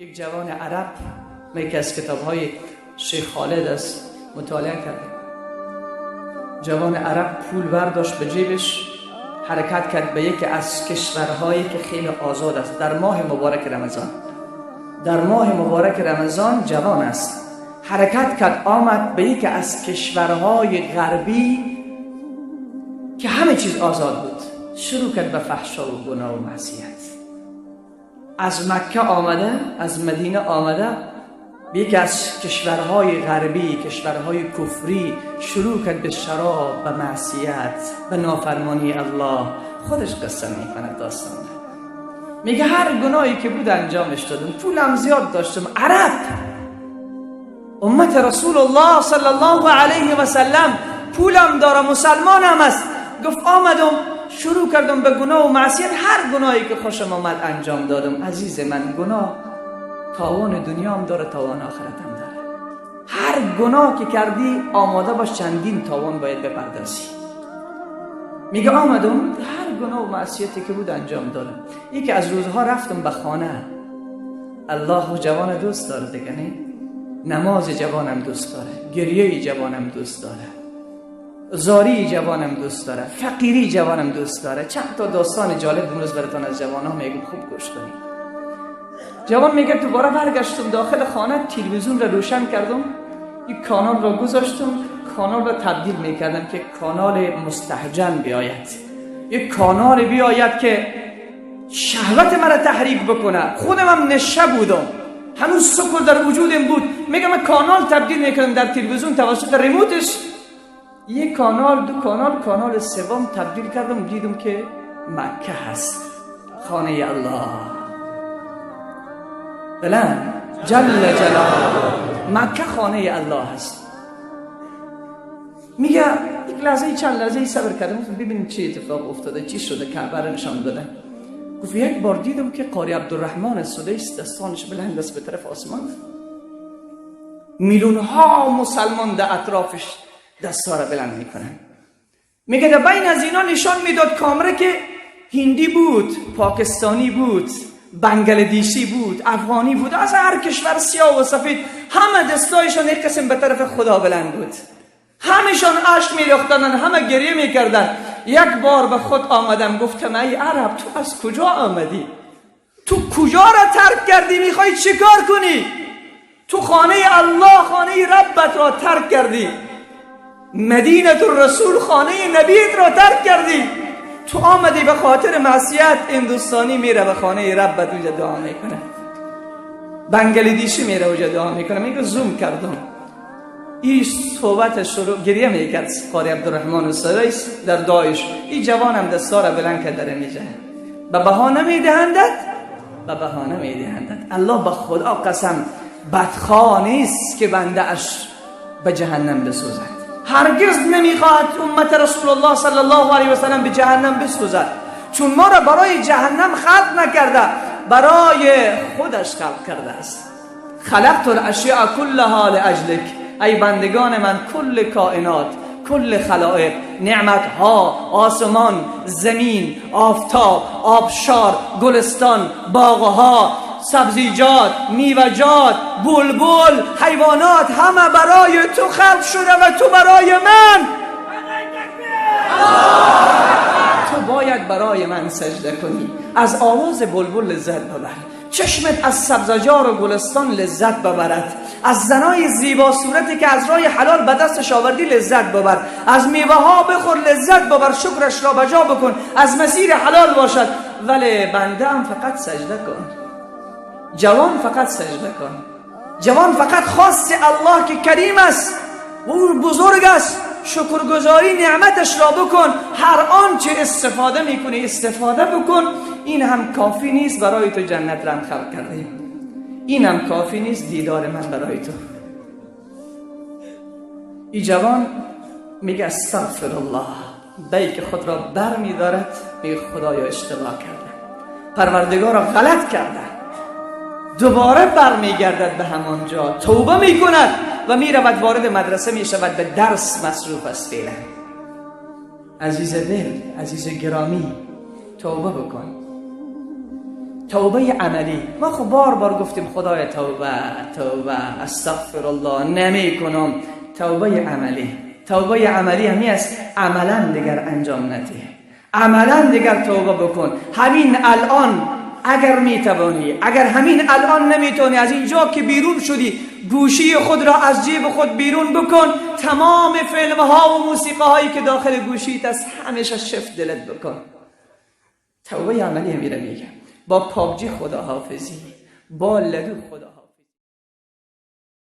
یک جوان عرب، من یکی از کتاب‌های شیخ خالد است مطالعه کردم. جوان عرب پول برداشت به جیبش، حرکت کرد به یکی از کشورهایی که خیلی آزاد است در ماه مبارک رمضان. در ماه مبارک رمضان جوان است، حرکت کرد آمد به یکی از کشورهای غربی که همه چیز آزاد بود، شروع کرد به فحشا و گناه و معصیت. از مکه آمده، از مدینه آمده به یکی از کشورهای غربی، کشورهای کفری، شروع کرد به شراب، به معصیت، به نافرمانی الله. خودش قصه میکنه داستان، میگه هر گناهی که بود انجامش دادم، پولم زیاد داشتم. عرب، امت رسول الله صلی الله علیه و سلم، پولم دارم، مسلمانم است. گفت آمدم شروع کردم به گناه و معصیت، هر گناهی که خوشم آمد انجام دادم. عزیز من، گناه تاوان دنیا هم داره، تاوان آخرت هم داره. هر گناه که کردی آماده باش چندین تاوان باید بپردازی. میگه آمدم هر گناه و معصیتی که بود انجام دادم. یکی از روزها رفتم به خانه. الله جوان دوست داره دیگه، نه؟ نماز جوانم دوست داره، گریه جوانم دوست داره، زاری جوانم دوست داره، فقیری جوانم دوست داره. چند تا داستان جالب امروز براتون از جوانها میگم، خوب گوش کنید. جوان میگه دوباره برگشتم داخل خانه، تلویزیون را روشن کردم، یک کانال را گذاشتم، کانال را تبدیل میکردم که کانال مستهجن بیاید، یک کانال بیاید که شهوت مرا تحریک بکنه. خودم هم نشه بودم، هنوز سکر در وجودم بود. میگم من کانال تبدیل میکردم در تلویزیون توسط ریموتش، یک کانال، دو کانال، کانال سوم تبدیل کردم، دیدم که مکه هست، خانه الله. بلند جل جلاله، مکه خانه الله هست. میگه یک لحظه، چند لحظه صبر کردم ببینیم چه اتفاق افتاده، چی شده، کعبه را نشان داده. گفت یک بار دیدم که قاری عبدالرحمن سدیس دستانش بلند است به طرف آسمان، میلیون ها مسلمان در اطرافش دستا را بلند میکنن. میگه در بین از اینا نشان میداد کامره که هندی بود، پاکستانی بود، بنگلادشی بود، افغانی بود، از هر کشور سیاه و سفید، همه دستایشان یک قسم به طرف خدا بلند بود، همشان اشک میریختن، همه گریه میکردن. یک بار به خود آمدم، گفتم ای عرب، تو از کجا آمدی؟ تو کجا را ترک کردی؟ میخوای چیکار کنی؟ تو خانه الله، خانه ربت را ترک کردی، مدینه الرسول، خانه نبیت را ترک کردی، تو آمدی به خاطر معصیت. هندوستانی میره به خانه ربت اونجا دعا میکنه، بنگلادشی میره اونجا دعا میکنه. میگه زوم کردم، این صحبت شروع گریه میکرد قاری عبدالرحمن سدیس در دعایش. این جوانم دستا را بلند کرد در میجه، به بهانه میدهندد، به بهانه میدهندد. الله به خدا قسم بدخواه نیست که بنده اش به جهنم بسوزد. هرگز نمیخواهد امت رسول الله صلی الله علیه و سلم به جهنم بسوزد، چون ما را برای جهنم خلق نکرده، برای خودش خلق کرده است. خلقت الاشیاء كلها لاجلک، ای بندگان من، کل کائنات، کل خلائق، نعمتها، آسمان، زمین، آفتاب، آبشار، گلستان، باغها، سبزیجات، میوه‌جات، بلبل، حیوانات، همه برای تو خلق شده و تو برای من. تو باید برای من سجده کنی. از آواز بلبل لذت ببر، چشمت از سبزجار و گلستان لذت ببرد، از زنای زیبا صورتی که از راه حلال به دستش آوردی لذت ببر، از میوه ها بخور لذت ببر، شکرش را بجا بکن، از مسیر حلال باشد. ولی بنده هم فقط سجده کن، جوان فقط سجده کن، جوان فقط خواست الله که کریم است و او بزرگ است، شکرگزاری نعمتش را بکن. هر آنچه استفاده میکنی استفاده بکن. این هم کافی نیست برای تو جنت را خلق کردیم، این هم کافی نیست دیدار من برای تو. این جوان میگه استغفر الله، بیک خود را بر میدارد، میگه خدایا اشتباه کرده، پروردگارا غلط کرده. دوباره بر میگردد به همان جا، توبه میکند و میرود وارد مدرسه میشود، به درس مصروف است فعلا. عزیز دل، عزیز گرامی، توبه بکن. توبه عملی. ما خب بار بار گفتیم خدای توبه توبه، استغفر الله، نمی کنم. توبه عملی، توبه عملی همی است، عملا دیگر انجام نده، عملا دیگر توبه بکن. همین الان اگر میتوانی، اگر همین الان نمیتونی، از اینجا که بیرون شدی گوشی خود را از جیب خود بیرون بکن، تمام فیلم ها و موسیقی هایی که داخل گوشیت است همیشه shift delete بکن. توبه عملی همیره میگه. با PUBG خداحافظی، با لدو خدا.